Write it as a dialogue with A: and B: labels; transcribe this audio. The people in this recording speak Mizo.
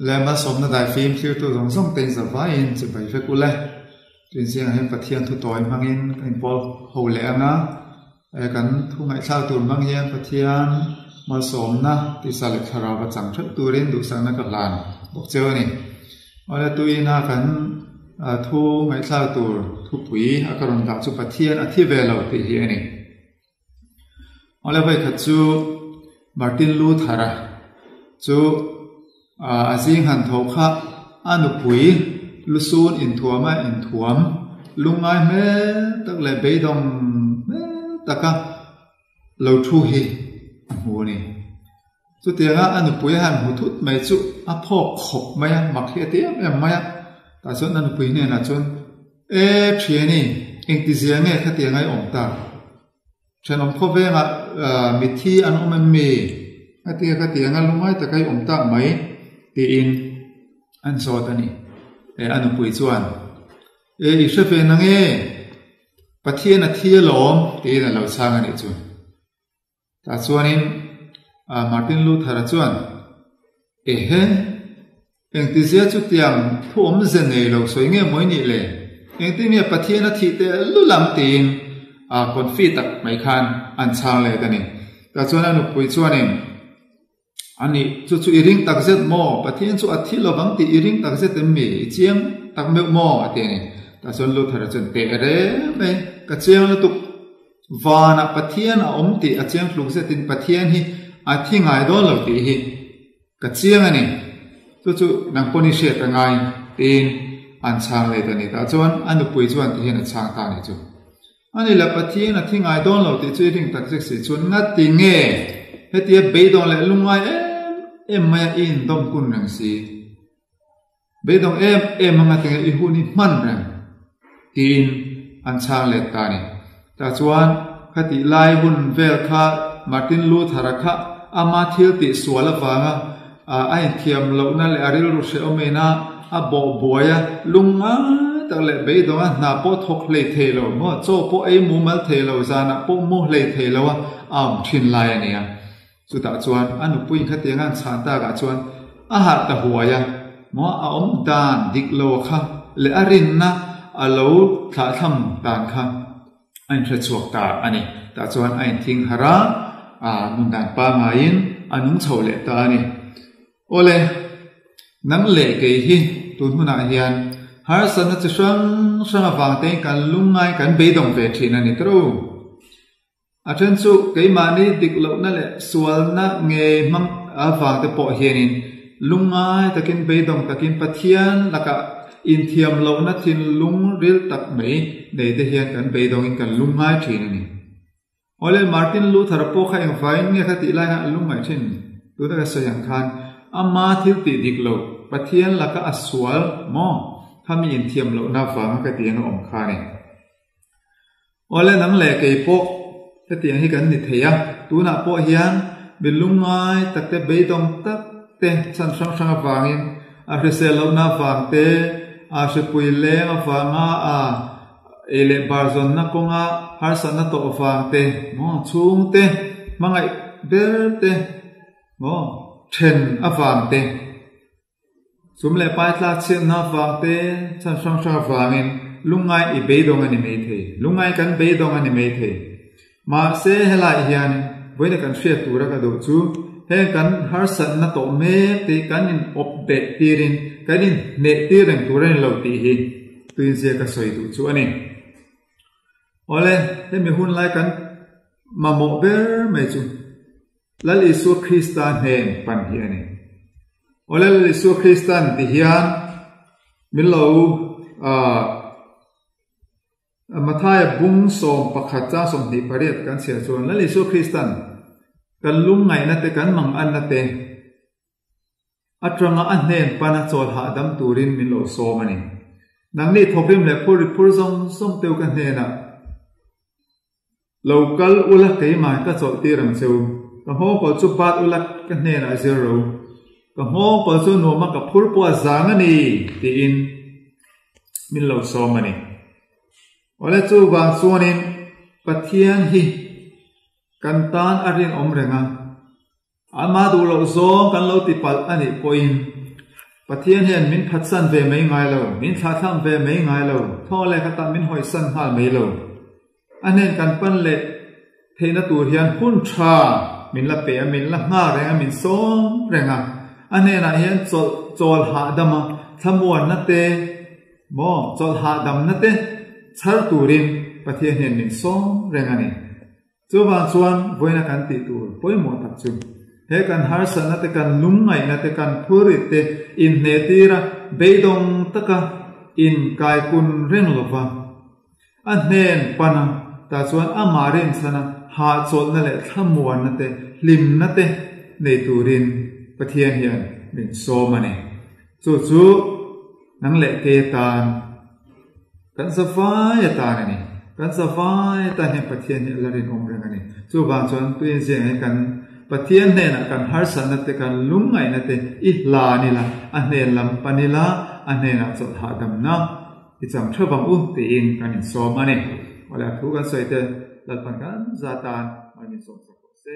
A: Le malsawmna daifim thlirtu zawng zawng te in zavaiin chibai vek ule. Tuin zingah hian Pathian thu tawi hmangin kan inpawl ho leh ang a, kan thu ngaihthlak tur hmang hian Pathian malsawmna tisa leh thlarau a chang theuh turin duhsakna ka hlan bawk cheu a ni. Awle tuina kan thu ngaihthlak tur thupui a ka rawn dah chu Pathian a thi ve lo tih hi a ni. Awle vawikhat chu Martin Luther-a chu a zing han tho kha a nupui lusun inthuam a inthuam lungngai hmel tak leh beidawng hmel taka lo thu hi a hmu a ni. Chutianga a nupui a han hmu thut mai chu a phawk khawp mai a, mak hi a ti em em mai a. Tah chuan a nupui hnenah chuan, E thiani, engtizia nge khatianga i awm ta? Thenawm khawvengah mithi an awm em mi? Khatia khatianga lungngai taka i awm tak mai, tiin an zawt a ni. E a nupui chuan, E i hre ve nange? Pathian a thi alawm, tiin a lo chhang a nih chu. Tah chuanin Martin Luther-a chuan, Ehe, engtizia chutiang thu awmze nei lo sawi nge mawi nih le? Engtin nge Pathian a thih teh lul ang? tiin confi tak mai khan an chhang let a ni. Tah chuan a nupui chuanin, Ani, chu chu i ring tak zet maw? Pathian chu a thi lovang tih i ring tak zet em mi? I chiang tak meuh maw? a ti a ni. Tah chuan Luther-a chuan, Teh reng mai, ka chiang lutuk. Vanah Pathian a awm tih a chiang tluk zetin Pathian hi a thi ngai dawn lo tih hi ka chiang a ni. Chu chu nang pawn i hriat a ngai tiin an chhang let a ni. Tah chuan a nupui chuan ti hian a chhang ta a ni chu. Ani la Pathian a thi ngai dawn lo tih chu i ring tak zek si chuan ngati nge hetia beidawng leh lungngai em em maia i indawm kun reng si? Beidawng em em anga tinge i hun i hman reng? tiin an chhang let ta a ni. Tah chuan khatih lai hun vel kha Martin Luther-a kha ama thil tih sual avanga a inthiam lohna leh a rilru hrehawm ina a bawh buai a, lungngai tak leh beidawng a hna pawh thawk hlei thei lo maw, chaw pawh ei mumal thei lo, zanah pawh mu hlei thei lo a a awm thin lai a ni a. Chutah chuan a nupui khatiang an chhan takah chuan a harh ta huai a, maw a awm dan dik lo kha leh a rinna a lo thlahthlam dan kha a inhre chhuak ta a ni. Tah chuan a inthing harh a, a nun dan pangaiin a nung chho leh ta a ni. Awle, nang leh kei hi tun hunah hian harsatna chi hrang hrang avang tein kan lungngai kan beidawng ve thin a ni tawh u. A then chu keimahni dik lohna leh sualna ngei hmang avang te pawh hianin lungngai takin beidawng takin Pathian lakah inthiam lohna thinlung ril tak mai nei te hian kan beidawngin kan lungngai thin a ni. Awle Martin Luther pawh kha engvaiin nge kha tih lai khan a lungngaih thin? Tuna ka sawi ang khan ama thil tih dik loh Pathian laka a sual maw kha mi inthiam lohna avanga ka ti ang a awm kha a ni. Awle nang leh kei pawh hetiang hi kan ni thei a, tunah pawh hian mi lungngai tak te beidawng tak te chhan hrang hrang avangin a hrisel lohna avang te, a hripui leng avanga a ei leh bar zawnna kawnga harsatna tawh avang te, maw chhungte hmangaih ber te, maw then avang te. Sum leh pai tlak chhiatna avang te chhan hrang hrang avangin lungngai i beidawng a ni mai thei. Lungngai kan beidawng a ni mai thei. Mahse helaiah hian vawiina kan hriat tura ka duh chu heng kan harsatna tawh mek te hi kan in awp beh tirin kan in hneh tir reng tur a ni lo tih hi tuinzia ka sawi duh chu a ni. Awle, hemi hun lai kan mamawh ber mai chu Lal Isua Krista hnen pan hi a ni. Awle Lal Isua Kristan ti hian min lo Mathaia bung 11 chang 28 kan chhiar chuan Lal Isua Kristan kan lungngaihna te kan manganna te atanga a hnen pana chawl hahdam turin min lo sawm a ni. Nangni thawkrim leh phur ri phur zawng zawng teu ka hnenah Lo kal ula keimah ka chawlh tir ang che u. Ka nghawngkawl chu bat ula ka hnenah zir ro. Ka nghawngkawl chu nuama ka phur pawh a zang a ni tiin min lo sawm a ni. Awle chuvang chuanin Pathian hi kan tan a rinawm reng a. Ama duh loh zawng kan lo ti palh a nih pawhin. Pathian hian min phatsan ve mai ngai lo, min thlahthlam ve mai ngai lo, thaw leh khatah min hawisan nghal mai lo. A hnen kan pan leh theihna tur hian hun tha min la pe a, min la nghak reng a, min sawm reng a. A hnenah hian chawlh chawl hahdam a, thlamuanna te maw chawlh hahdamna te chhar turin Pathian hian min sawm reng a ni. Chuvang chuan vawiina kan tih tur pawimawh tak chu he kan harsatna te, kan lungngaihna te, kan phurrit te inhneh tira beidawng taka inkaikun reng lova a hnen pan a, tah chuan amah rinchhana hahchawlhna leh thlamuanna te, hlimna te nei turin Pathian hian min sawm a ni. Chu chu nang leh ke tan kan zavai atan a ni. Kan zavai atan hian Pathian hi a la rinawm reng a ni. Chuvang chuan tuin zingah hian kan Pathian hnenah kan harsatna te, kan lungngaihna te i hlan ila, a hnen lam pan ila, a hnenah chawlh hahdamna i chang theuh vang u tiin kan insawm a ni. Awle a thu kan sawi te Lalpan kan za tan mal min sawm sak rawh se.